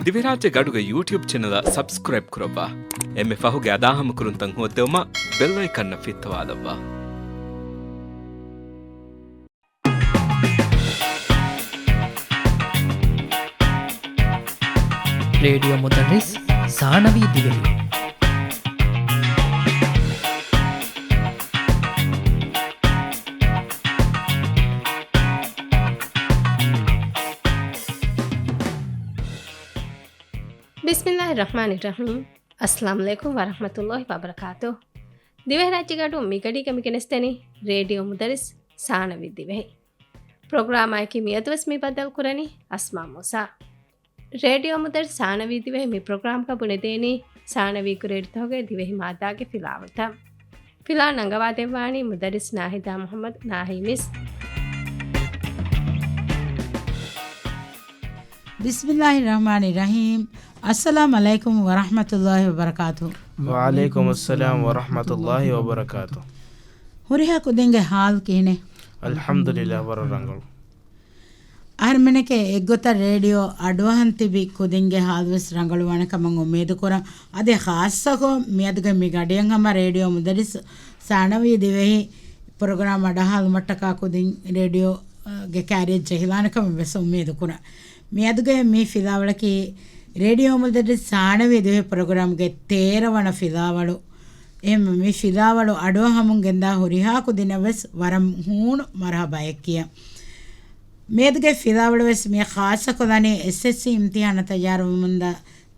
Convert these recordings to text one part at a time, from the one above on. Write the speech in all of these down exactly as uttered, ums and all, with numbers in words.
ދިވެހިރާއްޖެ ގަޑުގެ ޔޫޓިއުބް ޗެނަލަށް ސަބްސްކްރައިބް ކުރައްވާ. އެންމެ ފަހުގެ އަދާހަމަކުރުންތައް ހޯއްދެވުމަށް ބެލް އައިކަންއަށް ފިއްތަވާލައްވާ. ރޭޑިއޯ މުދައްރިސް ސާނަވީ ދިވެހި. ބިސްމިއްލާހި ރަޙްމާނި ރަޙީމް. އައްސަލާމު ޢަލައިކުމް ވަރަޙްމަތުﷲި ވަބަރަކާތު. ދިވެހިރާއްޖެގަޑު މިގަޑީގަ މިގެނެސްދެނީ ރޭޑިއޯ މުދައްރިސް ސާނަވީ ދިވެހި. ޕްރޮގްރާމާއެކީ މިއަދުވެސް މި ބައްދަލުކުރަނީ އަސްމާ މޫސާ. ރޭޑިއޯ މުދައްރިސް ސާނަވީ ދިވެހި މި ޕްރޮގްރާމްގަ ބުނެދޭނީ ސާނަވީ ކުރިއެރިތަކުގެ ދިވެހި މާއްދާގެ ފިލާވަޅުތައް. ފިލާ ނަންގަވާދެއްވާނީ މުދައްރިސް ނާހިދާ މުޙައްމަދު ނާހީ މިސް. ބިސްމިއްލާހި ރަޙްމާނި ރަޙީމް. އައްސަލާމު ޢަލައިކުމް ވަރަޙްމަތުﷲި ވަބަރަކާތު. ވަޢަލައިކުމުއްސަލާމް ވަރަޙްމަތުﷲި ވަބަރަކާތު. ހުރިހާ ކުދިންގެ ޙާލު ކިހިނެއް؟ އަލްޙަމްދުލިއްލާހް، ވަރަށް ރަނގަޅު. އަހަރުމެންނެކޭ އެއްގޮތަށް ރޭޑިއޯ އަޑުއަހަން ތިބި ކުދިންގެ ޙާލުވެސް ރަނގަޅުވާނެ ކަމަށް އުއްމީދު ކުރަން. އަދި ޚާއްޞަކޮށް މިއަދުގެ މި ގަޑިއަށް ހަމަ ރޭޑިއޯ މުދައްރިސް ސާނަވީ ދިވެހި ޕްރޮގްރާމް އަޑަހާލުމަށްޓަކާ ކުދިން ރޭޑިއޯ، އަ، ގެ ކާރިއަށް ޖެހިލާނެ ކަމަށް ވެސް އުއްމީދު ކުރަން. މިއަދުގެ މި ފިލާވަޅަކީ ރޭޑިއޯ މުދައްރިސް ސާނަވީ ދިވެހި ޕްރޮގްރާމްގެ ތޭރަ ވަނަ ފިލާވަޅު. އެހެން މި ފިލާވަޅު އަޑުއަހަމުން ގެންދާ ހުރިހާ ކުދިންނަށް ވެސް ވަރަށް ހޫނު މަރުޙަބާއެއް ކިޔަން. މިއަދުގެ ފިލާވަޅު ވެސް މި ޚާއްޞަކޮށްލަނީ އެސްއެސްސީ އިމްތިޙާނަށް ތައްޔާރުވަމުންދާ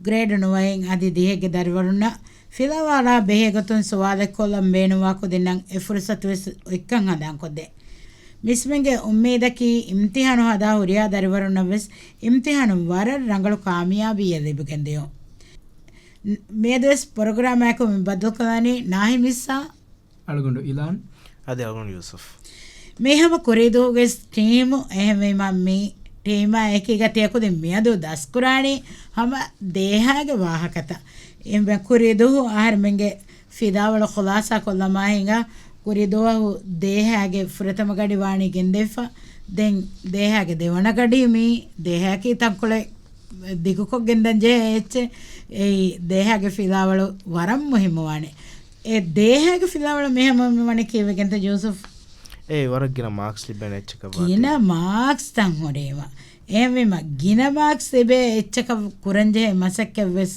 ގްރޭޑް ނުވައިން އަދި ދިހައެއްގެ ދަރިވަރުންނަށް. ފިލާވަޅާ ބެހޭގޮތުން ސުވާލެއް ކޮށްލަން ބޭނުންވާ ކުދިންނަށް އެ ފުރުޞަތު ވެސް އޮތްކަން ހަނދާންކޮށްދޭ. މިސްމެންގެ އުއްމީދަކީ އިމްތިޙާނު ހަދާ ހުރިހާ ދަރިވަރުންނަށް ވެސް އިމްތިޙާނު ވަރަށް ރަނގަޅު ކާމިޔާބީއެއް ލިބިގެން ދިޔުން. މިއަދުވެސް ޕްރޮގްރާމާއެކު މި ބައްދަލުކޮށްލާނީ ނާހި މިސްއާ އަޅުގަނޑު އިލާން. އަދި އަޅުގަނޑު ޔޫސުފް. މި ހަމަ ކުރީދުވަހުގެ ޓީމު. އެހެންވީމަ މި ޓީމާ އެކީގަ ތިޔަކުދިން މިއަދު ދަސްކުރާނީ ހަމަ ދޭހާގެ ވާހަކަތައް. އެ ކުރީދުވަހު އަހަރެމެންގެ ފިލާވަޅު ޚުލާސާ ކޮށްލަމާ ހިނގާ، ކުރީދުވަހު ދޭހާގެ ފުރަތަމަ ގަޑި ވާނީ ގެންދެވިފަ. ދެން ދޭހާގެ ދެވަނަ ގަޑީ މީ ދޭހާއަކީ ތަންކޮޅެއް ދިގުކޮށް ގެންދަން ޖެހޭ އެއްޗެއް. އެއީ ދޭހާގެ ފިލާވަޅު ވަރަށް މުހިއްމުވާނެ. އެ ދޭހާގެ ފިލާވަޅު މިހަމަ މިވަނީ ކީއްވެގެންތަ ޔޫސުފް؟ އެ ވަރަށް ގިނަ މާކްސް ލިބޭނެ އެއްޗަކަށް ވާތީ. ގިނަ މާކްސް ތަން ހުރީމަ. އެހެންވީމަ ގިނަ މާކްސް ލިބޭ އެއްޗަކަށް ކުރަންޖެހޭ މަސައްކަތް ވެސް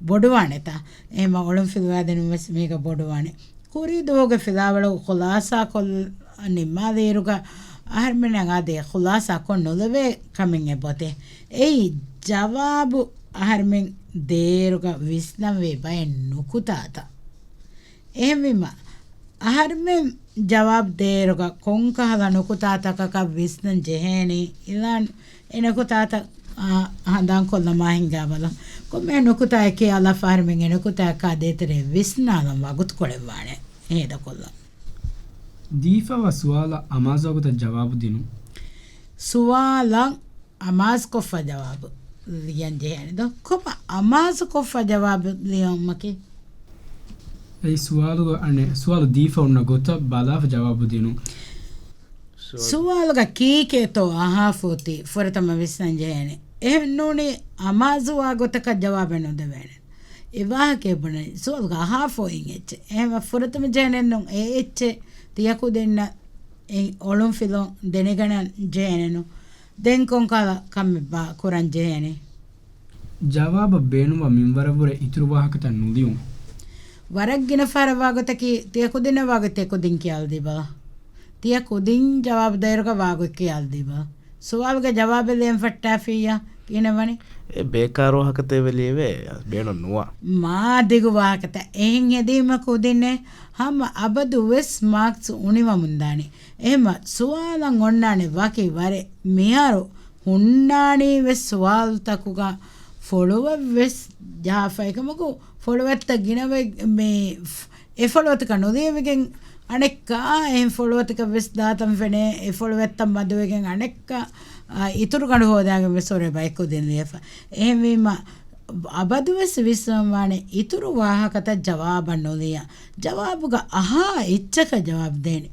ބޮޑުވާނެތާ. އެހެމަ އޮޅުންފިލުވާދިނުން ވެސް މީގަ ބޮޑުވާނެ. ކުރީ ދުވަހުގެ ފިލާވަޅު ޚުލާސާކޮށް ނިންމާލިއިރުގަ އަހަރުމެންނަށް އާދޭ ޚުލާސާ ކޮށް ނުލެވޭ ކަމެއް އެބޮތޭ. އެއީ ޖަވާބު އަހަރުމެން ދޭއިރުގަ ވިސްނަންވީ ބައެއް ނުކުތާތައް. އެހެންވީމަ، އަހަރުމެން ޖަވާބު ދޭއިރުގަ ކޮންކަހަލަ ނުކުތާތަކަކަށް ވިސްނަން ޖެހޭނީ؟ އިލާން އެ ނުކުތާތައް، އާ، ހަނދާންކޮށްލަމާ ހިނގާބަލަ. ކޮންމެ ނުކުތާއެކޭ އަލަށް އަހަރުމެން އެ ނުކުތާއަކާ ދޭތެރޭ ވިސްނާލަން ވަގުތުކޮޅެއް ވާނެ ހޭދަކޮށްލަން. ދީފަވާ ސުވާލަށް އަމާޒުވާގޮތަށް ޖަވާބު ދިނުން. ސުވާލަށް އަމާޒުކޮށްފަ ޖަވާބު ލިޔަން ޖެހޭނެ ދޯ؟ ކޮބާ އަމާޒުކޮށްފަ ޖަވާބު ލިޔުމަކީ؟ އެއީ ސުވާލުގަ އަނެއް ސުވާލު ދީފަ އޮންނަ ގޮތަށް ބަލާފަ ޖަވާބު ދިނުން. ސުވާލު. ސުވާލުގަ ކީކޭތޯ އަހާފަ އޮތީ ފުރަތަމަ ވިސްނަން ޖެހޭނެ. އެހެން ނޫނީ އަމާޒުވާ ގޮތަކަށް ޖަވާބެއް ނުދެވޭނެ. އެ ވާހަކައެއް ބުނަނީ ސުވާލުގަ އަހާފަ އޮތް އެއްޗެއް. އެހެންވެ ފުރަތަމަ ޖެހޭނެއްނޫން އެ އެއްޗެއް ތިޔަކުދިންނަށް އެ އޮޅުންފިލުން ދެނެގަންނަން ޖެހޭނެނު. ދެން ކޮންކަހަލަ ކަމެއްބާ ކުރަން ޖެހޭނީ؟ ޖަވާބަށް ބޭނުންވާ މިންވަރަށްވުރެ އިތުރު ވާހަކަތައް ނުލިޔުން. ވަރަށް ގިނަ ފަހަރަށް ވާގޮތަކީ ތިޔަ ކުދިންނަށް ވާގޮތް ތިޔަ ކުދިން ކިޔާލަދީބަލަ. ތިޔަ ކުދިން ޖަވާބު ދޭއިރުގަ ވާގޮތް ކިޔާލަދީބަލަ. ސުވާލުގެ ޖަވާބެއް ލިޔަން ފައްޓާފިއްޔާ ކިހިނެއް ވަނީ؟ އެ ބޭކާރު ވާހަކަތައް އެބަ ލިޔެވޭ، ބޭނުން ނުވާ. މާ ދިގު ވާހަކަތައް. އެހެން ހެދީމަ ކުދިންނެއް ހަމަ އަބަދު ވެސް މާކްސް އުނިވަމުންދާނެ. އެހެމަ ސުވާލަށް އޮންނާނެ ވަކި ވަރެއް. މިހާރު ހުންނާނީ ވެސް ސުވާލުތަކުގަ ފޮޅުވަށް ވެސް ޖަހާފައި ކަމަކު، ފޮޅުވަތްތައް ގިނަވެ-، މި އެ ފޮޅުވަތަކަށް ނުލިޔެވިގެން އަނެއްކާ އެހެން ފޮޅުވަތަކަށް ވެސް ދާތަން ފެނޭ، އެ ފޮޅުވަތްތައް މަދުވެގެން އަނެއްކާ، އާ، އިތުރު ގަނޑު ހޯދާގެން ވެސް ހުރެ ބައެއް ކުދިން ލިޔެފަ. އެހެންވީމަ، އަބަދުވެސް ވިސްނަންވާނެ އިތުރު ވާހަކަތައް ޖަވާބަށް ނުލިޔަ. ޖަވާބުގަ އަހާ އެއްޗަކަށް ޖަވާބު ދޭނެ.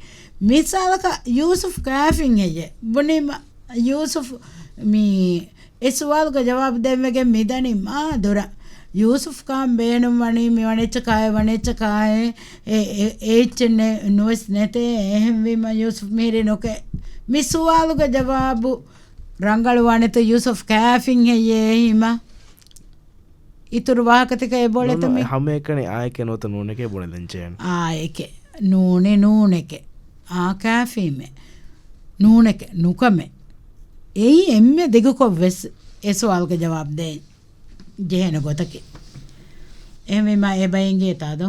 މިސާލަކަށް ޔޫސުފް ކާފިން ހެއްޔެ؟ ބުނީމަ ޔޫސުފް މި އެ ސުވާލުގެ ޖަވާބު ދޭންވެގެން މިދަނީ މާ ދުރަށް. ޔޫސުފް ކާން ބޭނުންވަނީ މި ވަނިއްޗަކާއެ، ވަނިއްޗަކާއެ، އެ، އެ، އެ އެއްޗެއް ނެ-، ނުވެސް ނެތޭ. އެހެންވީމަ ޔޫސުފް މިހިރީ ނުކެ-، މި ސުވާލުގެ ޖަވާބު ރަނގަޅުވާނެތަ ޔޫސުފް ކާފިން ހެއްޔޭ ހީމަ؟ އިތުރު ވާހަކަތަކެއް އެބޮޅެތަ ނޫނު، މި؟ ހަމައެކަނި އާއެކެއް ނުވަތަ ނޫނެކޭ ބުނެލަން ޖެހޭނެ. އާއެކެއް. ނޫނެ، ނޫނެކެ. އާ ކާފީމެ. ނޫނެކެ، ނުކަމެ. އެއީ އެންމެ ދިގުކޮށް ވެސް އެ ސުވާލުގެ ޖަވާބު ދޭން ޖެހޭނެ ގޮތަކީ. އެހެންވީމާ އެބަ އެނގޭތާ ދޯ؟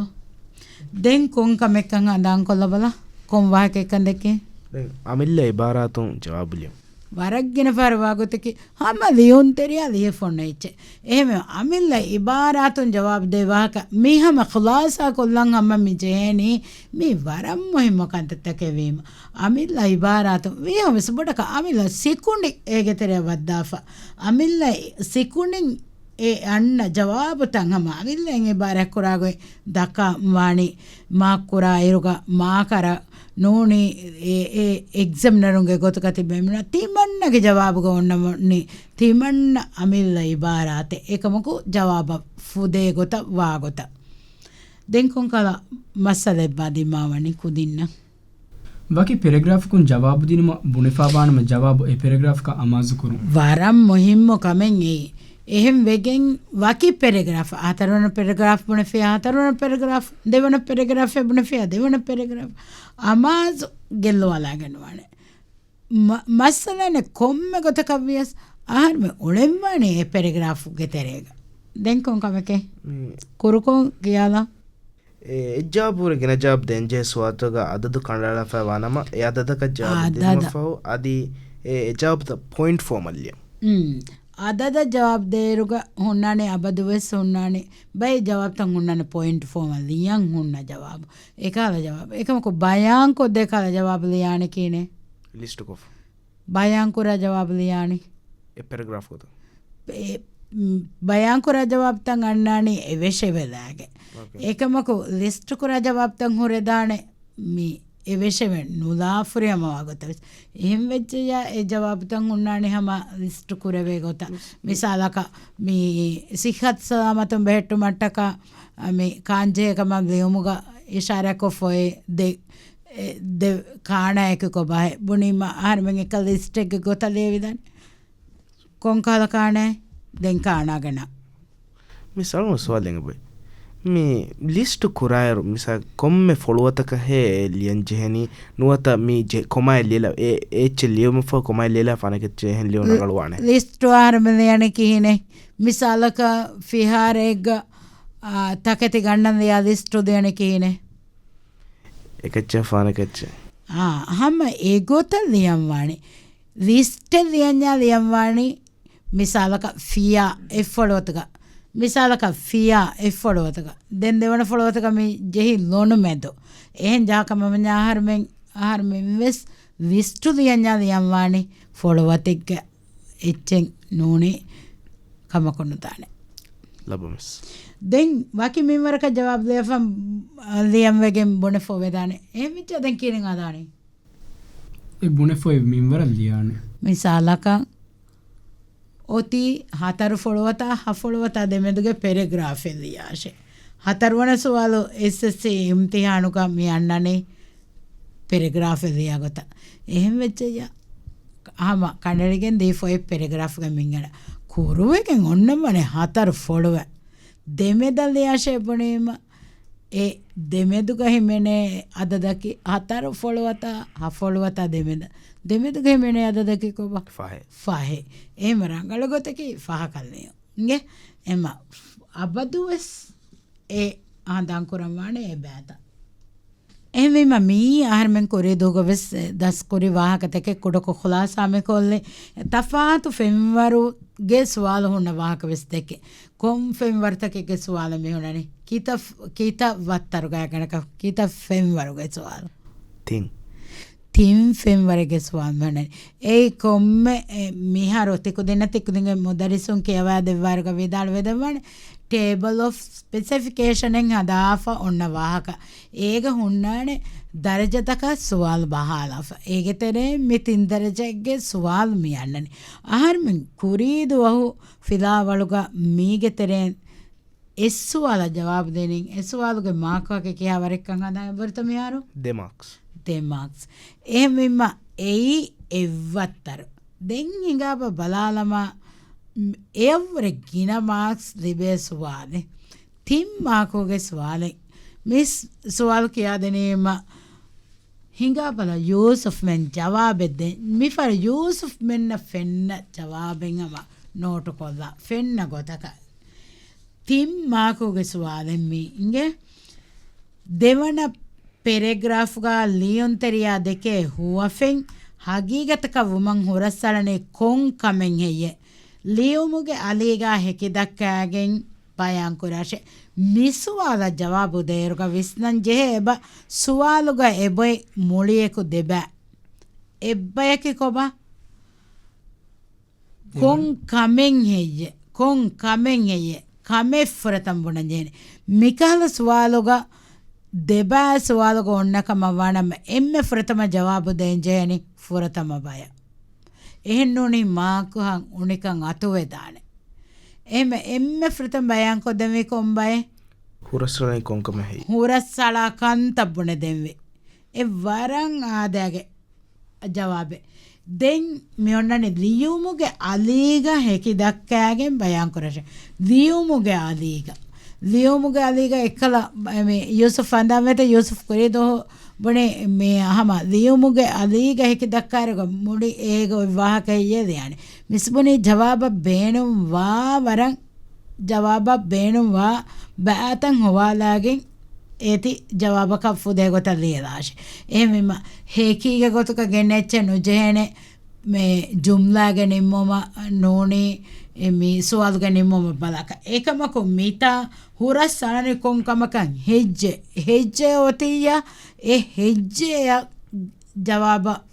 ދެން ކޮން ކަމެއްކަން ހަނދާންކޮށްލަބަލަ. ކޮން ވާހަކައެއްކަން ދެއްކޭ؟ ދެން އަމިއްލަ އިބާރާތުން ޖަވާބު ލިޔުން. ވަރަށް ގިނަ ފަހަރު ވާގޮތަކީ ހަމަ ލިޔުންތެރިޔާ ލިޔެފަ އޮންނަ އެއްޗެއް. އެހެންވެ، އަމިއްލަ އިބާރާތުން ޖަވާބު ދޭ ވާހަކަ މީ ހަމަ ޚުލާސާ ކޮށްލަން ހަމަ މި ޖެހޭނީ މީ ވަރަށް މުހިއްމު ކަންތައްތަކެއް ވީމަ. އަމިއްލަ އިބާރާތުން ވީހަމަވެސް ބޮޑަކަށް އަމިއްލަ ސިކުނޑި އޭގެ ތެރެއަށް ވައްދާފަ. އަމިއްލަ ސިކުނޑިން އެ އަންނަ ޖަވާބުތައް ހަމަ އަމިއްލައިން އިބާރާތްކުރާގޮތް ދައްކަން ވާނީ މާކް ކުރާ އިރުގަ މާކަރަށް ނޫނީ އެ، އެ އެގްޒަމިނަރުންގެ ގޮތުގަ ތިބެމުންނަ ތިމަންނަގެ ޖަވާބުގަ އޮންނަމުންނީ ތިމަންނަ އަމިއްލަ އިބާރާތެއް އެކަމަކު ޖަވާބަށް ފުދޭ ގޮތަށް ވާ ގޮތަށް. ދެން ކޮންކަހަލަ މައްސަލައެއްބާ ދިމާވަނީ ކުދިންނަށް؟ ވަކި ޕެރެގްރާފަކުން ޖަވާބު ދިނުމަށް ބުނެފާވާނަމަ ޖަވާބު އެ ޕެރެގްރާފަކަށް އަމާޒުކުރުން. ވަރަށް މުހިއްމު ކަމެއް އެއީ. އެހެން ވެގެން ވަކި ޕެރެގްރާފް، ހަތަރުވަނަ ޕެރެގްރާފް ބުނެފިޔާ، ހަތަރުވަނަ ޕެރެގްރާފް، ދެވަނަ ޕެރެގްރާފެއް ބުނެފިޔާ، ދެވަނަ ޕެރެގްރާފް. އަމާޒު ގެއްލުވާލާގެން ވާނެ. މަ-، މައްސަލައެއް ކޮންމެ ގޮތަކަށް ވިޔަސް އަހަރުމެން އުޅެންވާނީ އެ ޕެރެގްރާފްގެ ތެރޭގަ. ދެން ކޮން ކަމެކޭ؟ މި ކުރުކޮށް ކިޔާލާ. އެ އެއް ޖަވާބު ހުރެ ގިނަ ޖަވާބު ދޭންޖެހޭ ސުވާލުތަކަށް އަދަދު ކަނޑައަޅާފައި ވާނަމަ، އެ އަދަދަކަށް ޖަވާބު އަދަދަ. ދިނުމަށްފަހު އަދި އެ އެ ޖަވާބުތައް ޕޮއިންޓް ފޯމަށް ލިޔަން. އުން. އަދަދަށް ޖަވާބު ދޭއިރުގަ ހުންނާނެ، އަބަދުވެސް ހުންނާނެ. ބައެއް ޖަވާބުތައް ހުންނާނެ ޕޮއިންޓް ފޯމަށް ލިޔަން ހުންނަ ޖަވާބު. އެކަހަލަ ޖަވާބު. އެކަމަކު ބަޔާންކޮށްދޭ ކަހަލަ ޖަވާބު ލިޔާނެ ކިހިނެއް؟ ލިސްޓުކޮށް. ބަޔާންކުރާ ޖަވާބު ލިޔާނީ. އެ ޕެރެގްރާފް ގޮތަށް. އެ، މް، ބަޔާންކުރާ ޖަވާބުތައް އަންނާނީ އެވެށެވެލާގެ. އޯކޭ. އެކަމަކު ލިސްޓުކުރާ ޖަވާބުތައް ހުރެދާނެ މި އެވެށެވެ ނުލާ ފުރިހަމަ ވާގޮތަށް ވެސް. އެހެން ވެއްޖެޔާ އެ ޖަވާބުތައް ހުންނާނެ ހަމަ ލިސްޓު ކުރެވޭ ގޮތަށް. މިސާލަކަށް މި ސިއްހަތު ސަލާމަތުން ބެހެއްޓުމަށްޓަކާ މި ކާންޖެހޭ ކަމަށް ލިޔުމުގަ އިޝާރާތްކޮށްފައި ދެ، އެ، ދެ ކާނާއެކު ކޮބާހޭ ބުނީމަ އަހަރުމެން އެކަ ލިސްޓެއްގެ ގޮތަށް ލިޔެވިދާނެ. ކޮންކަހަލަ ކާނާއެއް؟ ދެން ކާނާގަނާ. މި ސަޅުން ސުވާލެއް އެބައި. މި ލިސްޓު ކުރާއިރު، މިސާ ކޮންމެ ފޮޅުވަތަކަށް ހޭ ލިޔަން ޖެހެނީ، ނުވަތަ މި ޖެ-، ކޮމާއެއް ލިޔެލާ، އެ-، އެއްޗެއް ލިޔުމަށްފަހު ކޮމާއެއް ލިޔެލާ ފާނަކައްޗެއް އެހެން ލިޔުން ރަނގަޅުވާނެ. ލިސްޓު އަހަރުމެން ލިޔަނީ ކިހިނެއް؟ މިސާލަކަށް ފިހާރައެއްގަ، އާ، ތަކެތި ގަންނަން ލިޔާ ލިސްޓު ލިޔަނީ ކިހިނެއް؟ އެކައްޗެއް ފާނަކައްޗެއް. އާ، ހަމަ އެގޮތަށް ލިޔަންވާނެ. ލިސްޓެއް ލިޔަންޏާ ލިޔަންވާނީ މިސާލަކަށް ފިޔާ އެއްފޮޅުވަތުގަ، މިސާލަކަށް ފިޔާ އެއްފޮޅުވަތުގަ، ދެން ދެވަނަ ފޮޅުވަތުގަ މި ޖެހި ލޮނުމެދު. އެހެން ޖަހާކަމަށް ވަންޏާ އަހަރުމެން، އަހަރުމެން ވެސް ލިސްޓު ލިޔަންޏާ ލިޔަންވާނީ ފޮޅުވަތެއްގެ އެއްޗެއް ނޫނީ ކަމަކު ނުދާނެ. ލަބަމެސް. ދެން ވަކި މިންވަރަކަށް ޖަވާބު ލިޔަފަ، ލިޔަންވެގެން ބުނެފަ ވެދާނެ. އެހެން ވެއްޖާ ދެން ކިހިނެއް އަދާނީ؟ އެ ބުނެފައި މިންވަރަށް ލިޔާނެ. މިސާލަކަށް އޮތީ ހަތަރު ފޮޅުވަތާ ހަ ފޮޅުވަތާ ދެމެދުގެ ޕެރެގްރާފެއް ލިޔާށޭ. ހަތަރުވަނަ ސުވާލު އެސްއެސްސީ އިމްތިހާނުގަ މި އަންނަނީ ޕެރެގްރާފެއް ލިޔާ ގޮތަށް. އެހެން ވެއްޖެއްޔާ ހަމަ ކަނޑައެޅިގެން ދީފަ އޮތް ޕެރެގްރާފްގެ މިންގަނޑަށް ކުރުވެގެން އޮންނަންވާނެ ހަތަރު ފޮޅުވަ. ދެމެދަށް ލިޔާށޭ ބުނީމަ، އެ ދެމެދުގަ ހިމެނޭ އަދަދަކީ ހަތަރު ފޮޅުވަތާ ހަ ފޮޅުވަތާ ދެމެދަށް. ދެމެދުގަ ހިމެނޭ އަދަދަކީ ކޮބާ؟ ފަހެއް. ފަހެއް. އެހެން ރަނގަޅު ގޮތަކީ ފަހަކަށް ލިޔުން. އިނގޭ؟ އެމަ އަބަދުވެސް އެ ހަނދާން ކުރަން ވާނެ އެ ބައިތައް. އެހެންވީމަ މިއީ އަހަރެމެން ކުރީ ދުވަހުގަ ވެސް ދަސްކުރި ވާހަކަތަކެއް ކުޑަކޮށް ޚުލާސާ މިކޮށްލި. ތަފާތު ފެންވަރުގެ ސުވާލު ހުންނަ ވާހަކަ ވެސް ދެކެ. ކޮން ފެންވަރުތަކެއްގެ ސުވާލެއް މި ހުންނަނީ؟ ކިތަ، ކިތަ ވައްތަރުގަ ގަނޑަކަށް ކިތަ ފެންވަރުގެ ސުވާލު؟ ތިން. ތިން ފެންވަރެއްގެ ސުވާލު މި ހުންނަނީ. އެއީ ކޮންމެ، އެ، މިހާރު ތިކުދިންނަށް ތިކުދިންގެ މުދައްރިސުން ކިޔަވާ ދެއްވާއިރުގަ ވިދާޅުވެދެއްވާނެ. ޓޭބަލް އޮފް ސްޕެސިފިކޭޝަނެއް ހަދާފަ އޮންނަ ވާހަކަ. އޭގަ ހުންނާނެ ދަރަޖަތަކަށް ސުވާލު ބަހާލާފަ. އޭގެ ތެރެއިން މި ތިން ދަރަޖައެއްގެ ސުވާލު މި އަންނަނީ. އަހަރުމެން ކުރީ ދުވަހު ފިލާވަޅުގަ މީގެ ތެރެއިން އެއް ސުވާލަށް ޖަވާބު ދޭނެ. އެއް ސުވާލުގެ މާކު ހަކެ ކިހާ ވަރެއްކަން ހަދާ އެބަރުތަ މިހާރު؟ ދެ މާކްސް. ދެ މާކްސް. އެހެންވީމަ އެއީ އެއްވައްތަރު. ދެން ހިނގާބަ ބަލާލަމާ، އެއަށްވުރެ ގިނަ މާކްސް ލިބޭ ސުވާލެއް. ތިން މާކުގެ ސުވާލެއް. މި ސް-، ސުވާލު ކިޔާދެނީމަ ހިނގާބަލަ ޔޫސުފްމެން ޖަވާބެއް ދޭ. މިފަރު ޔޫސުފްމެންނަށް ފެންނަ ޖަވާބެއް ހަމަ ނޯޓުކޮށްލާ ފެންނަ ގޮތަކަށް. ތިން މާކުގެ ސުވާލެއް މި އިނގޭ. ދެވަނަ ޕެރެގްރާފްގަ ލިޔުންތެރިޔާ ދެކޭ ހުވަފެން ހަގީގަތަކަށް ވުމަށް ހުރަސްއަޅަނީ ކޮން ކަމެއް ހެއްޔޭ؟ ލިޔުމުގެ އަލީގަ ހެކިދައްކާގެން ބަޔާންކުރާށޭ. މި ސުވާލަށް ޖަވާބު ދޭއިރުގަ ވިސްނަން ޖެހޭ އެބަ ސުވާލުގަ އެބައި މުޅިއެކު ދެބަ. އެއްބަޔަކީ ކޮބާ؟ ކޮން ކަމެއް ހެއްޔެ؟ ކޮން ކަމެއް ހެއްޔެ؟ ކަމެއް ފުރަތަމަ ބުނަން ޖެހޭނެ. މިކަހަލަ ސުވާލުގަ ދެބައި ސުވާލުގަ އޮންނަ ކަމަށް ވާނަމަ އެންމެ ފުރަތަމަ ޖަވާބު ދޭން ޖެހޭނީ ފުރަތަމަ ބަޔަށް. އެހެންނޫނީ މާކުހަށް އުނިކަން އަތުވެދާނެ. އެހެންމެ އެންމެ ފުރަތަމަ ބަޔާންކޮށްދެންވީ ކޮން ބައެއް؟ ހުރަސްއަޅަނީ ކޮންކަމެއް ހެއްޔެ؟ ހުރަސްއަޅާ ކަންތައް ބުނެދެންވީ. އެ ވަރަށް އާދައިގެ ޖަވާބެއް. ދެން މި އޮންނަނީ ލިޔުމުގެ އަލީގަ ހެކި ދައްކާގެން ބަޔާންކުރަށެ. ލިޔުމުގެ އަލީގަ. ލިޔުމުގެ އަލީގަ އެއްކަލަ މި ޔޫސުފް ހަނދާންވޭތަ؟ ޔޫސުފް ކުރީ ދުވަހު ބުނި މި ހަމަ ލިޔުމުގެ އަލީގަ ހެކި ދައްކާއިރުގަ މުޅި އޭގަ އޮތް ވާހަކަ ހެއްޔޭ ލިޔާނެ. މިސް ބުނީ ޖަވާބަށް ބޭނުން ވާ ވަރަށް ޖަވާބަށް ބޭނުންވާ ބައިތައް ހޮވާލާގެން އޭތި ޖަވާބަކަށް ފުދޭ ގޮތަށް ލިޔެލާށި. އެހެންވީމަ، ހެކީގެ ގޮތުގަ ގެންނަ އެއްޗެއް ނުޖެހޭނެ މި ޖުމްލާގެ ނިންމުމަށް ނޫނީ، މި ސުވާލުގެ ނިންމުމަށް ބަލާކަށް. އެކަމަކު މިތާ ހުރަސް އަޅަނީ ކޮން ކަމަކަށް؟ ހެއްޖެއް. ހެއްޖެއް އޮތިއްޔާ، އެ ހެއްޖެއަށް ޖަވާބަށް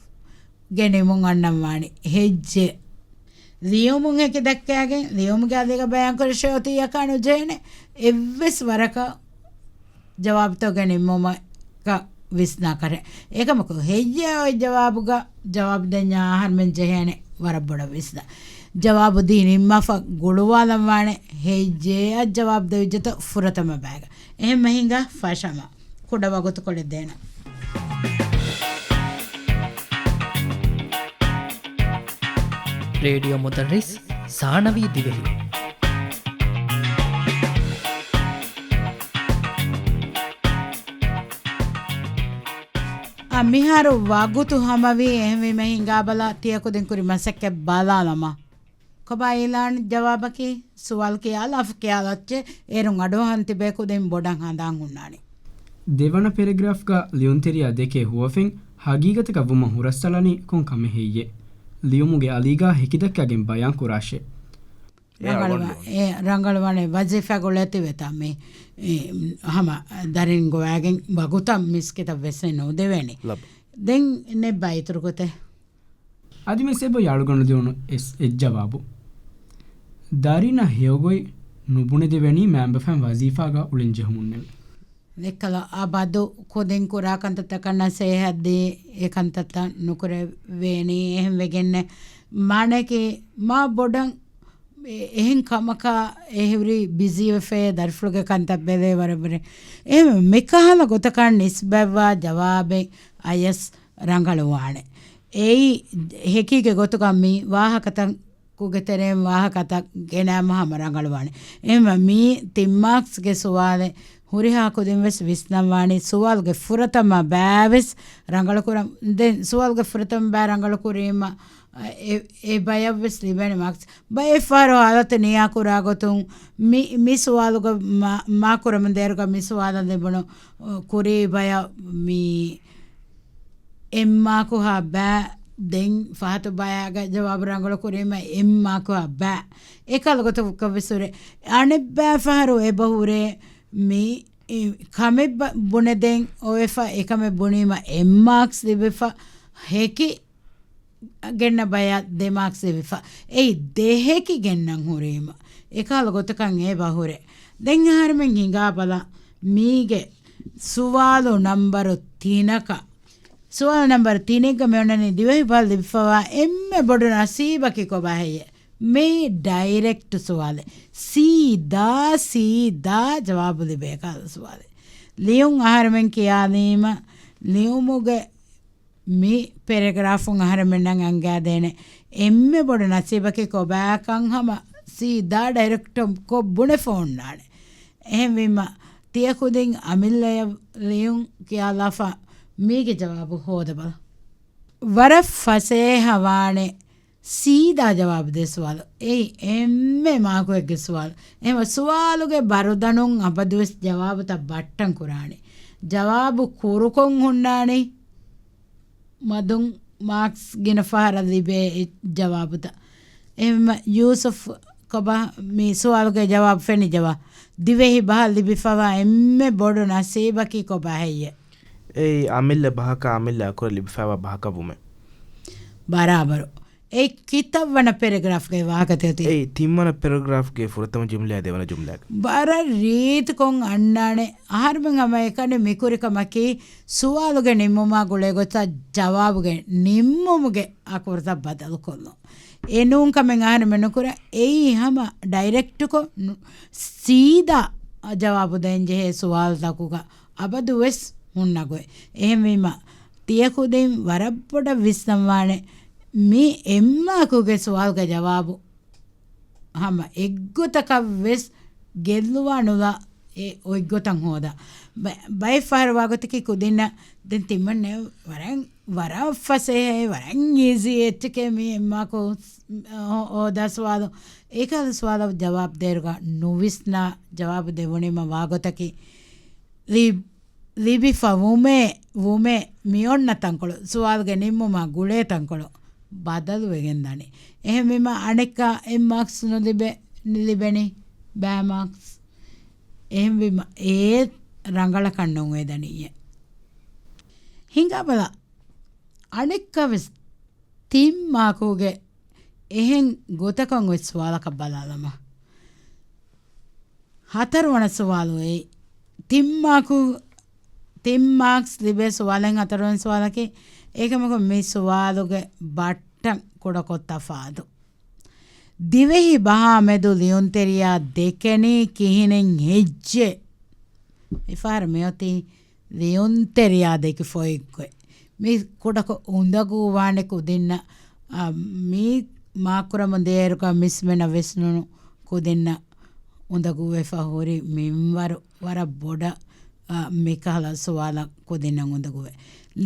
ގެނެމުން އަންނަން ވާނެ ހެއްޖެއް. ލިޔުމުން ހެކި ދައްކާގެން، ލިޔުމުގެ އަލީގަ ބަޔާންކުރެއްވިއްޔާ އޮތިއްޔާ ނުޖެހޭނެ އެއްވެސް ވަރަކަށް ޖަވާބުތަކުގެ ނިންމުމަކަށް ވިސްނާކަށެ. އެކަމަކު، ހެއްޔޭ އޮތް ޖަވާބުގަ ޖަވާބު ދެންޏާ އަހަރުމެން ޖެހޭނެ ވަރަށް ބޮޑަށް ވިސްނާ. ޖަވާބު ދީ ނިންމާފަ ގުޅުވާލަން ވާނެ ހެއްޔޭ އަށް ޖަވާބު ދެވިއްޖެތޯ ފުރަތަމަ ބައިގަ. އެހެންމަ ހިނގާ ފަށަމަ. ކުޑަ ވަގުތުކޮޅެއް ދޭނަން. ރޭޑިއޯ މުދައްރިސް ސާނަވީ ދިވެހި. އާ، މިހާރު ވަގުތު ހަމަވީ، އެހެންވީމަ ހިނގާބަލަ ތިޔަ ކުދިން ކުރި މަސައްކަތް ބަލާލަމާ. ކޮބާ އިލާން ޖަވާބަކީ؟ ސުވާލު ކިޔާލާފަ ކިޔާލައްޗޭ، އޭރުން އަޑުއަހަން ތިބޭ ކުދިން ބޮޑަށް ހަނދާން ހުންނާނީ. ދެވަނަ ޕެރެގްރާފްގަ ލިޔުންތެރިޔާ ދެކޭ ހުވަފެން ހަގީގަތަކަށް ވުމަށް ހުރަސްއަޅަނީ ކޮން ކަމެއް ހެއްޔޭ؟ ލިޔުމުގެ އަލީގަ ހެކިދައްކާގެން ބަޔާން ކުރާށޭ. އެ ރަނގަޅުވާ-، އަވަން އެ ރަނގަޅުވާނެ ވަޒީފާ ގުޅޭތި ވެތާ މި، އެ، ހަމަ ދަރިން ގޮވާގެން ވަގުތަށް މިސްކިތަށް ވެސް ނުދެވޭނެ. ލަބ. ދެން ނެއްބާ އިތުރު ގޮތެއް. އަދިވެސް އެބަ އަޅުގަނޑު ދެވުނު އެސް އެއް ޖަވާބު. ދަރިންނަށް ހެޔޮގޮތް ނުބުނެދެވެނީ މައިންބަފައިން ވަޒީފާގަ އުޅެން ޖެހުމުންނެވެ. ދެއްކަލަ އަބަދު ކުދިން ކުރާ ކަންތައްތަކަށް ނަސޭހަތް ދީ، އެ ކަންތައްތައް ނުކުރެވޭނީ. އެހެން ވެގެންނެ މާނައަކީ މާ ބޮޑަށް އެ-، އެހެން ކަމަކާ އެހުރީ ބިޒީވެފައޭ، ދަރިފުޅުގެ ކަންތައް ބެލޭ ވަރަށް ވަރެ. އެހެން މިކަހަލަ ގޮތަކަށް ނިސްބަތްވާ ޖަވާބެއް އަޔަސް ރަނގަޅުވާނެ. އެއީ ހެކީގެ ގޮތުގަ މި ވާހަކަތަކުގެ ތެރެއިން ވާހަކަތައް ގެނައިމަ ހަމަ ރަނގަޅުވާނެ. އެހެންވެ މީ ތިން މާކްސްގެ ސުވާލެއް ހުރިހާ ކުދިން ވެސް ވިސްނަންވާނީ ސުވާލުގެ ފުރަތަމަ ބައިވެސް ރަނގަޅުކުރަން. ދެން ސުވާލުގެ ފުރަތަމަ ބައި ރަނގަޅުކުރީމަ، އެ، އެ ބަޔަށްވެސް ލިބޭނެ މާކްސް. ބައެއް ފަހަރު ހާލަތު ނިޔާކުރާ ގޮތުން މި، މި ސުވާލުގަ މާ، މާކުރަމުން ދޭރުގަ މި ސުވާލަށް ލިބުނު، އު، ކުރީ ބަޔަށް މި އެއް މާކު ހާ ބައި، ދެން ފަހަތު ބަޔާގަ ޖަވާބު ރަނގަޅު ކުރީމަ އެއް މާކު ހާ ބައި. އެކަހަލަ ގޮތަކަށްވެސް ހުރޭ. އަނެއް ބައި ފަހަރު އެބަ ހުރޭ މި، އި، ކަމެއް ބަ، ބުނެދޭން އޮވެފަ، އެކަމެއް ބުނީމަ އެއް މާކްސް ލިބިފަ، ހެކި ގެންނަ ބަޔަށް ދެ މާކްސް ލިބިފަ. އެއީ ދެ ހެކި ގެންނަން ހުރީމަ. އެކަހަލަ ގޮތަކަށް އެބަ ހުރޭ. ދެން އަހަރެމެން ހިނގާ ބަލަ، މީގެ ސުވާލު ނަންބަރު ތިނަކަށް. ސުވާލު ނަންބަރު ތިނެއްގަ މި އޮންނަނީ ދިވެހި ބަހަށް ލިބިފަވާ އެންމެ ބޮޑު ނަސީބަކީ ކޮބާ ހެއްޔޭ؟ މި ޑައިރެކްޓް ސުވާލެއް. ސީދާ، ސީދާ ޖަވާބު ލިބޭ ކަހަލަ ސުވާލެއް. ލިޔުން އަހަރެމެން ކިޔާލީމަ، ލިޔުމުގެ މި ޕެރެގްރާފުން އަހަރެމެންނަށް އަންގާދޭނެ އެންމެ ބޮޑު ނަސީބަކީ ކޮބާކަން ހަމަ ސީދާ ޑައިރެކްޓް ކޮށް ބުނެފަ އޮންނާނެ. އެހެންވީމަ، ތިޔަ ކުދިން އަމިއްލަޔަށް ލިޔުން ކިޔާލާފަ މީގެ ޖަވާބު ހޯދަބަލަ. ވަރަށް ފަސޭހަ ވާނެ ސީދާ ޖަވާބު ދޭ ސުވާލު. އެއީ އެންމެ މާކުއެއްގެ ސުވާލު. އެހެންވެ ސުވާލުގެ ބަރުދަނުން އަބަދުވެސް ޖަވާބުތައް ބައްޓަން ކުރާނެ. ޖަވާބު ކުރުކޮށް ހުންނާނީ މަދުން މާކްސް ގިނަ ފަހަރަށް ލިބޭ އެ ޖަވާބުތައް. އެހެންވެ ޔޫސުފް ކޮބާ މި ސުވާލުގެ ޖަވާބު ފެނި ޖަވާ. ދިވެހި ބަހަށް ލިބިފަވާ އެންމެ ބޮޑު ނަސީބަކީ ކޮބާ ހެއްޔެ؟ އެއީ އަމިއްލަ ބަހަކާ އަމިއްލަ އަކުރަށް ލިބިފައިވާ ބަހަކަށް ވުމެ. ބަރާބަރު. އެ ކިތައްވަނަ ޕެރެގްރާފްގެ ވާހަކަ ތިއޮތީ؟ އެއީ ތިންވަނަ ޕެރެގްރާފްގެ ފުރަތަމަ ޖުމްލައާ ދެވަނަ ޖުމްލައިގަ. ވަރަށް ރީތިކޮށް އަންނާނެ. އަހަރުމެން ހަމައެކަނި މިކުރި ކަމަކީ ސުވާލުގެ ނިންމުމާ ގުޅޭ ގޮތަށް ޖަވާބުގެ ނިންމުމުގެ އަކުރުތައް ބަދަލުކޮށްލުން. އެ ނޫން ކަމެއް އަހަރެމެން ނުކުރޭ. އެއީ ހަމަ ޑައިރެކްޓުކޮށް ނު-، ސީދާ ޖަވާބު ދޭންޖެހޭ ސުވާލުތަކުގަ އަބަދުވެސް ހުންނަ ގޮތް. އެހެންވީމަ، ތިޔަކުދިން ވަރަށް ބޮޑަށް ވިސްނަންވާނެ، މި އެއްމާކުގެ ސުވާލުގެ ޖަވާބު ހަމަ އެއްގޮތަކަށް ވެސް ގެއްލުވާ ނުލާ އެ އޮތްގޮތަށް ހޯދާ. ބަ-، ބައެއް ފަހަރު ވާގޮތަކީ ކުދިންނަށް ދެން ތިމަންނެ ވަރަށް، ވަރަށް ފަސޭހައޭ، ވަރަށް އީޒީ އެއްޗެކޭ މި އެއްމާކު ހޯ-، ހޯދާ ސުވާލު. އެކަހަލަ ސުވާލަށް ޖަވާބު ދޭއިރުގަ ނުވިސްނާ ޖަވާބު ދެވުނީމަ ވާގޮތަކީ ލި-، ލިބިފަ ވުމޭ، ވުމޭ މި އޮންނަ ތަންކޮޅު، ސުވާލުގެ ނިންމުމާ ގުޅޭ ތަންކޮޅު ބަދަލުވެގެން ދަނީ. އެހެންވީމަ އަނެއްކާ އެއް މާކްސް ނުލިބޭ، ލިބެނީ ބައި މާކްސް. އެހެންވީމަ އެ ރަނގަޅަކަށް ނޫން ވެދަނީއޭ. ހިނގާބަލަ، އަނެއްކާވެސް ތިން މާކުގެ އެހެން ގޮތަކަށް އޮތް ސުވާލަކަށް ބަލާލަމާ. ހަތަރުވަނަ ސުވާލު އެއީ، ތިން މާކު، ތިން މާކްސް ލިބޭ ސުވާލެއް ހަތަރުވަނަ ސުވާލަކީ، އެކަމަކު މި ސުވާލުގެ ބައްޓަން ކުޑަކޮށް ތަފާތު. ދިވެހި ބަހާ މެދު ލިޔުންތެރިޔާ ދެކެނީ ކިހިނެއް ހެއްޔޭ؟ މިފަހަރު މިއޮތީ ލިޔުންތެރިޔާ ދެކި ފޮތްގޮތް. މި ކުޑަކޮށް އުނދަގޫވާނެ ކުދިންނަށް، އާ، މި މާކުރަމުން ދޭއިރުގަ މިސްމެނަށް ވެސް ނޫނު ކުދިންނަށް އުނދަގޫވެފަ ހުރި މިންވަރު ވަރަށް ބޮޑަށް، އާ، މިކަހަލަ ސުވާލަށް ކުދިންނަށް އުނދަގޫވޭ.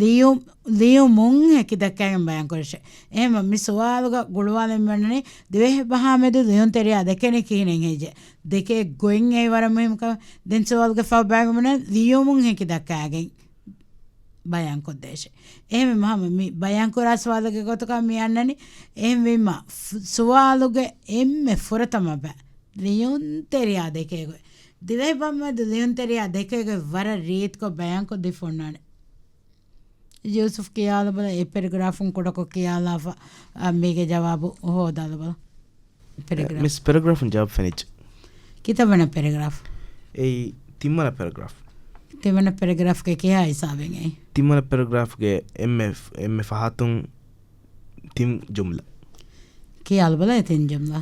ލިޔު-، ލިޔުމުން ހެކިދައްކައިގެން ބަޔާންކުރަށޭ. އެހެންވެ މި ސުވާލުގަ ގުޅުވާލަން މިއޮންނަނީ ދިވެހި ބަހާ މެދު ލިޔުންތެރިޔާ ދެކެނީ ކިހިނެއް ހެއްޔޭ؟ ދެކޭ ގޮތް އެއީ ވަރަށް މުހިންމު ކަމެއް. ދެން ސުވާލުގެ ފަހު ބައިގަ މިއޮންނަނީ ލިޔުމުން ހެކިދައްކައިގެން ބަޔާންކޮށްދޭށޭ. އެހެންވީމަ ހަމަ މި ބަޔާންކުރާ ސުވާލުގެ ގޮތުގަ މި އަންނަނީ. އެހެންވީމަ ފު-، ސުވާލުގެ އެންމެ ފުރަތަމަ ބައި ލިޔުންތެރިޔާ ދެކޭ ގޮތް. ދިވެހި ބަހާ މެދު ލިޔުންތެރިޔާ ދެކޭ ގޮތް ވަރަށް ރީތިކޮށް ބަޔާންކޮށްދީފަ އޮންނާނެ. ޔޫސުފް ކިޔާލަބަލަ، އެ ޕެރެގްރާފުން ކުޑަކޮށް ކިޔާލާފަ، އަ، މީގެ ޖަވާބު ހޯދާލަބަލަ. ޕެރެގްރާފް. މިސް ޕެރެގްރާފުން ޖަވާބު ފެނިއްޖެ. ކިތައްވަނަ ޕެރެގްރާފް؟ އެއީ ތިންވަނަ ޕެރެގްރާފް. ތިންވަނަ ޕެރެގްރާފްގެ ކިހާ ހިސާބެއް އެއީ؟ ތިންވަނަ ޕެރެގްރާފްގެ އެންމެ، އެންމެ ފަހަތުން ތިން ޖުމްލަ. ކިޔާލަބަލަ އެ ތިން ޖުމްލަ.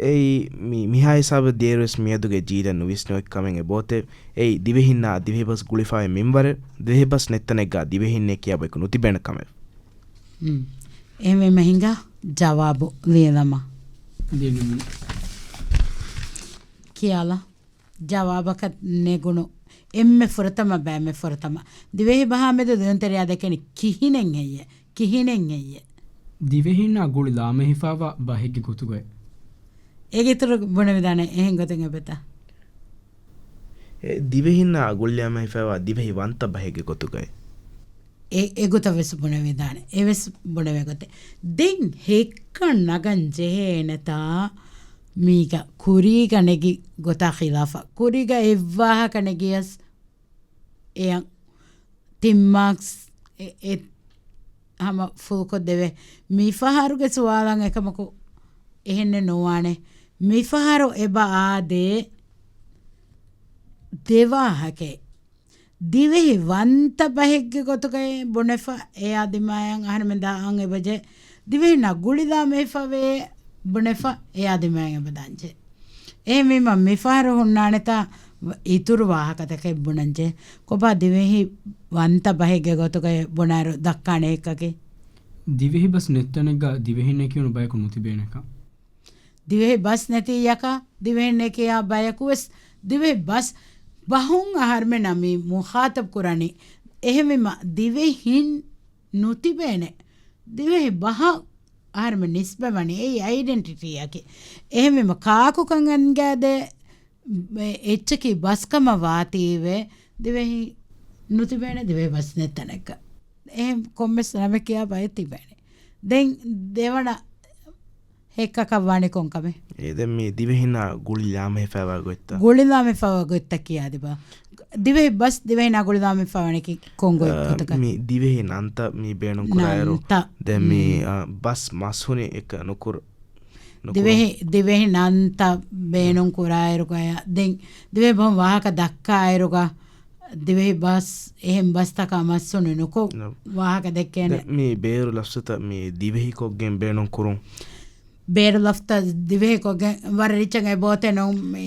އެއީ މި، މިހާ ހިސާބަށް ދިޔައިރުވެސް މިއަދުގެ ޖީލަށް ނުވިސްނުވެ ކަމެއް އެބައޮތޭ. އެއީ ދިވެހިންނާ ދިވެހިބަސް ގުޅިފައި މިންވަރެއް، ދިވެހިބަސް ނެތްތަނެއްގާ ދިވެހިންނޭ ކިޔާ ބަޔަކު ނުތިބޭނެ ކަމެއް. އެހެންވީމަ ހިނގާ ޖަވާބު ލިޔެލަމާ. ލިޔެލަމުން. ކިޔާލާ. ޖަވާބަކަށް ނެގުނު އެންމެ ފުރަތަމަ ބައި، އެންމެ ފުރަތަމަ. ދިވެހި ބަހާ މެދު ލިޔުންތެރިޔާ ދެކެނީ ކިހިނެއް ހެއްޔޭ؟ ކިހިނެއް ހެއްޔޭ؟ ދިވެހިންނާ ގުޅި ލާމެހިފައިވާ ބަހެއްގެ ގޮތުގައި. އޭގެ އިތުރު ބުނެވިދާނެ އެހެން ގޮތެއް އެބަތާ؟ އެ ދިވެހިންނާ ގުޅި ލާމެހިފައިވާ ދިވެހި ވަންތަ ބަހެއްގެ ގޮތުގައި. އެ، އެގޮތަށް ވެސް ބުނެވިދާނެ. އެވެސް ބުނެވޭ ގޮތެއް. ދެން ހެއްކަން ނަގަން ޖެހޭނެތާ މީގަ ކުރީގަ ނެގި ގޮތާ ޚިލާފަށް. ކުރީގަ އެއްވާހަކަ ނެގިޔަސް އެޔަށް ތިން މާކްސް އެ، އެ ހަމަ ފުލްކޮށްދެވޭ. މިފަހަރުގެ ސުވާލަށް އެކަމަކު އެހެންނެއް ނުވާނެ. މިފަހަރު އެބަ އާދޭ ދެވާހަކައެއް. ދިވެހި ވަންތަ ބަހެއްގެ ގޮތުގައި ބުނެފަ އެޔާ ދިމާޔަށް އަހަރެމެން ދާން އެބަޖެ. ދިވެހިންނާ ގުޅިލާމެހިފަވޭ ބުނެފަ އެޔާ ދިމާޔަށް އެބަ ދާންޖެ. އެހެންވީމަ މިފަހަރު ހުންނާނެތާ އިތުރު ވާހަކަތަކެއް ބުނަންޖެ. ކޮބާ ދިވެހި ވަންތަ ބަހެއްގެ ގޮތުގައި ބުނާއިރު ދައްކާނެ އެއްކަކީ؟ ދިވެހި ބަސް ނެތް ތަނެއްގަ ދިވެހިންނޭ ކިޔުނު ބަޔަކު ނުތިބޭނެކަން. ދިވެހި ބަސް ނެތިއްޔަކަށް ދިވެހިންނޭ ކިޔާ ބަޔަކުވެސް ދިވެހި ބަސް ބަހުން އަހަރުމެންނަށް މި މުޚާތަބް ކުރަނީ. އެހެންވީމަ ދިވެހިން ނުތިބޭނެ. ދިވެހި ބަހަށް އަހަރުމެން ނިސްބަތްވަނީ. އެއީ އައިޑެންޓިޓީއަކީ. އެހެންވީމަ ކާކުކަން އަންގާދޭ އެއްޗަކީ ބަސްކަމަށް ވާތީވެ ދިވެހި ނުތިބޭނެ ދިވެހި ބަސް ނެތް ތަނެއްގަ. އެހެން ކޮންމެސް ނަމެއް ކިޔާ ބައެއް ތިބޭނެ. ދެން ދެވަނަ ހެއްކަކަށް ވާނީ ކޮންކަމެއް؟ އެ ދެން މި ދިވެހިންނާ ގުޅިލާމެހިފައިވާ ގޮތްތައް. ގުޅިލާމެހިފައިވާ ގޮތްތައް ކިޔާދިބަ. ދިވެހި ބަސް ދިވެހިންނާ ގުޅިލާމެހިފައިވާނީ ކޮން ގޮތް އަ، ގޮތަކަށް؟ މި ދިވެހި ނަންތައް މި ބޭނުން ކުރާއިރު. ނަންތައް. ދެން މި، މް. އަ، ބަސް މަސްހުނި އެކަ ނުކުރު. ނުކުރުން. ދިވެހި، ދިވެހި ނަންތައް ބޭނުން ކުރާއިރުގަ، ދެން ދިވެހި ބަހުން ވާހަކަ ދައްކާއިރުގަ، ދިވެހި ބަސް، އެހެން ބަސްތަކާ މަސްހުނި ނުކޮށް ނަ. ވާހަކަ ދެއްކޭނެ. ދެ-، މި ބޭރު ލަފްޒުތައް މި ދިވެހިކޮށްގެން ބޭނުން ކުރުން. ބޭރު ލަފްޒުތައް ދިވެހިކޮށްގެން ވަރަށް ރިއްޗަށް އެބައޮތޭ ނޫން މި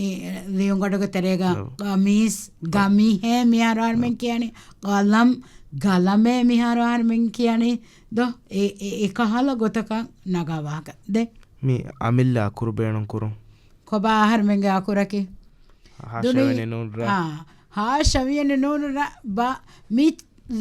ލިޔުންގަޑުގެ ތެރޭގަ. ނަ. ގަމީސް، ގަމިހޭ މިހާރު އަހަރުމެން ކިޔަނީ. ގަލަމް، ގަލަމޭ މިހާރު އަހަރުމެން ކިޔަނީ. ދޯ، އެ، އެ، އެ ކަހަލަ ގޮތަކަށް ނަގާ ވާހަކަ. ދެ. މި އަމިއްލަ އަކުރު ބޭނުން ކުރުން. ކޮބާ އަހަރުމެންގެ އަކުރަކީ؟ ހާށަވެނި ދުނި-، ނޫން ރަ. އާ، ހާށަވެނި ނޫން ރަ، ބަ، މި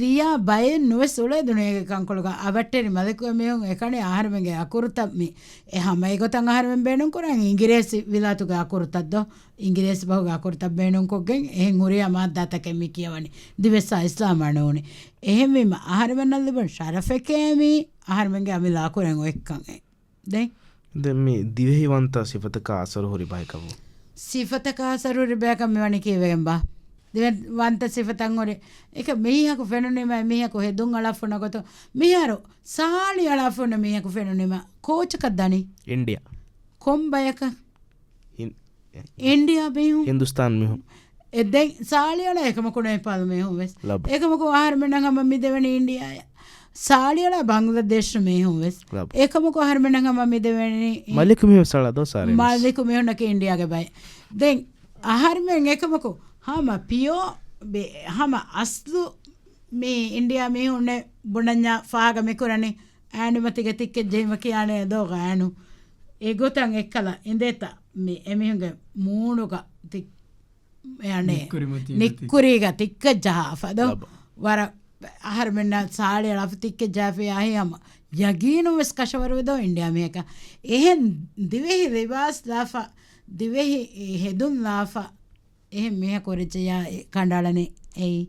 ރިޔާ ބައެއް ނުވެސް އުޅޭ ދުނިޔޭގެ ކަންކޮޅުގަ އަވަށްޓެރި މަލިކު އެމީހުން އެކަނި އަހަރުމެންގެ އަކުރުތައް މި އެ ހަމަ އެގޮތަށް އަހަރުމެން ބޭނުން ކުރަން އިނގިރޭސި ވިލާތުގެ އަކުރުތައް ދޯ، އިނގިރޭސި ބަހުގެ އަކުރުތައް ބޭނުންކޮށްގެން އެހެން ހުރިހާ މާއްދާތަކެއް މި ކިޔަވަނީ. ދިވެއްސާ އިސްލާމާ ނޫނީ. އެހެންވީމަ އަހަރުމެންނަށް ލިބުނު ޝަރަފެކޭ މީ އަހަރުމެންގެ އަމިއްލަ އަކުރެއް އޮތްކަން އެ. ދެން؟ ދެން މި ދިވެހި ވަންތަ ސިފަތަކާ އަސަރު ހުރި ބަހަކަށް ވުން. ސިފަތަކާ އަސަރު ހުރި ބަޔަކަށް މިވަނީ ކީއްވެގެން ބާ؟ ދިވެހި ވަންތަ ސިފަތައް ހުރި. އެކަ މީހަކު ފެނުނީމަ މީހަކު ހެދުން އަޅާފުނަ ގޮތު. މިހާރު ސާޅި އަޅާފުނަ މީހަކު ފެނުނީމަ ކޯޗަކަށް ދަނީ؟ އިންޑިއާ. ކޮން ބަޔަކަށް؟ ހިން-، އިންޑިއާ މީހުން. ހިންދުސްތާން މީހުން. އެ ދެން ސާޅިއަޅާ އެކަމަކު ނޭޕާލް މީހުން ވެސް. ލަބު. އެކަމަކު އަހަރުމެންނަށް ހަމަ މި ދެވެނީ އިންޑިއާއަށް. ސާޅިއަޅާ ބަންގްލަދޭޝް މީހުން ވެސް. ލަބު. އެކަމަކު އަހަރުމެންނަށް ހަމަ މި ދެވެނީ އިން-، މަލިކު މީހުން ސާޅާ ދޯ ސާރި މަލިކު މީހުންނަކީ އިންޑިއާގެ ބައެއް. ދެން އަހަރުމެން އެކަމަކު ހަމަ ޕިޔޯ ބެ-، ހަމަ އަސްލު މި އިންޑިއާ މީހުންނެއް ބުނަންޏާ ފާގަ މިކުރަނީ އައިނުމަތީގެ ތިއްކެއްޖެހިމަ ކިޔާނެ ދޯ ގާނު. އެގޮތަށް އެއްކަލަ އިނދޭތަ މި އެމީހުންގެ މޫނުގަ ތި-، އެ އަނެއް ނިއްކުރިމަތީގަ ތި-، ނިއްކުރީގަ ތިއްކެއްޖަހާފަ ދޯ. ލަބަ. ވަރަށް އަހަރުމެންނަށް ސާޅިއަޅާފަ ތިއްކެއްޖަހާފަ އަހި ހަމަ ޔަގީނުން ވެސް ކަށަވަރުވެ ދޯ އިންޑިއާ މީހަކަށް. އެހެން ދިވެހި ލިބާސް ލާފަ، ދިވެހި ހެދުން ލާފަ، އެހެން މީހަކު ރެޖެޔާ ކަނޑައަޅަނީ އެއީ.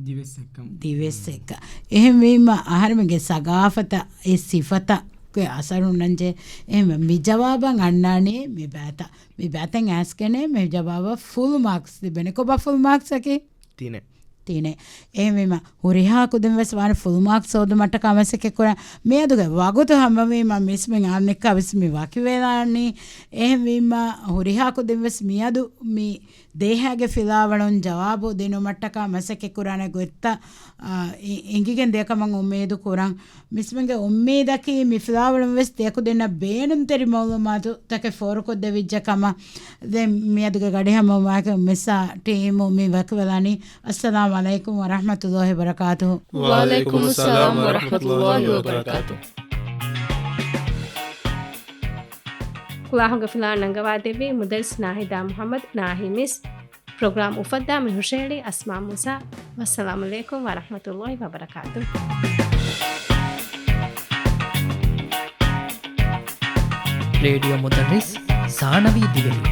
ދިވެއްސެއްކަން. ދިވެއްސެއްކަން. އެހެންވީމަ އަހަރެމެންގެ ސަގާފަތަށް އެ ސިފަތައްގެ އަސަރު ނަންޖެ. އެހެން މި ޖަވާބަށް އަންނާނީ މި ބައިތައް. މި ބައިތައް އައިސްގެނޭ މި ޖަވާބަށް ފުލް މާކްސް ލިބޭނެ. ކޮބާ ފުލް މާކްސް އަކީ؟ ތިނެއް. ތިނެއް. އެހެންވީމަ ހުރިހާ ކުދިން ވެސް ވާނެ ފުލް މާކްސް ހޯދުމަށްޓަކާ މަސައްކަތް ކުރަން. މިއަދުގެ ވަގުތު ހަމަވީމަ މިސްމިން އަނެއްކާ ވެސް މި ވަކިވެލާނީ. އެހެންވީމަ ހުރިހާ ކުދިން ވެސް މިއަދު މި ދޭހާގެ ފިލާވަޅުން ޖަވާބު ދިނުމަށްޓަކާ މަސައްކަތް ކުރާނެ ގޮތްތައް، އާ، އި-، އިނގިގެން ދިޔަކަމަށް އުއްމީދު ކުރަން. މިސްމެންގެ އުއްމީދަކީ މި ފިލާވަޅުން ވެސް ދެކުދިންނަށް ބޭނުންތެރި މައުލޫމާތުތަކެއް ފޯރުކޮށްދެވިއްޖެ ކަމަށް. ދެން މިއަދުގެ ގަޑިހަމަވުމާއެކު މިސް އާ ޓީމު މި ވަކިވެލާނީ. އައްސަލާމު ޢަލައިކުމް ވަރަޙްމަތުﷲ ވަބަރަކާތުހު. ވަޢަލައިކުމުއްސަލާމް ވަރަޙްމަތުﷲ ވަބަރަކާތުހު. ކުލާހުގެ ފިލާވަޅު ނަންގަވާދެއްވީ މުދައްރިސް ނާހިދާ މުޙައްމަދު ނާހި މިސް. ޕްރޮގްރާމް އުފައްދާ މި ހުށަހެޅީ އަސްމާ މޫސާ. ވައްސަލާމު ޢަލައިކުމް ވަރަޙްމަތުﷲ ވަބަރަކާތުހު. ރޭޑިއޯ މުދައްރިސް ސާނަވީ ދިވެހި.